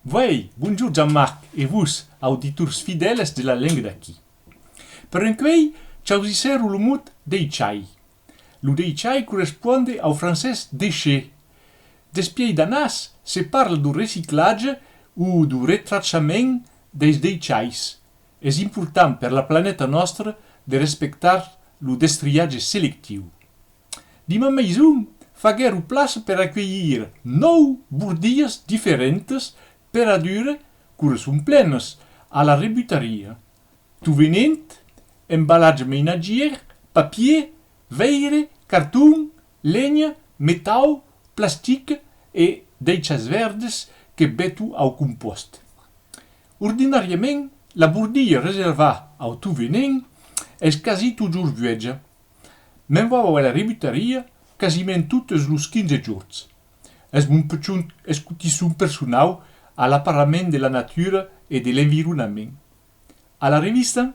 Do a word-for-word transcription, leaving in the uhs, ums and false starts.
Uèi, bonjorn Jean-Marc e vos, auditors fidèles de La Lenga d'Aquí. Per encuei, chausissèro lo mot deishai. Lo deishai corresponde au francés déchet. Despièi d'annaas, se parla dau reciclatge o dau retrachament deis deishais. Es important per la planeta nòstra de respectar lo destriatge selectiu. Dins ma maison, faguèro plaça per acuelhir nòu bordilhas diferentas per adure, quora son plenas, a la rebutaria. Tot venent, embalatge mainatgièr, papièr, veire, carton, lenha, metau, plastic e deishas verdas que beto au compòst. Ordinàriament, la bordilha reservaa au tot venent es quasi totjorn vuèja. Me'n vau a la rebutaria quasiment totes los quinze jorns. Es mon pichon escotisson personau a l'aparament de la natura e de l'environament. A la revista,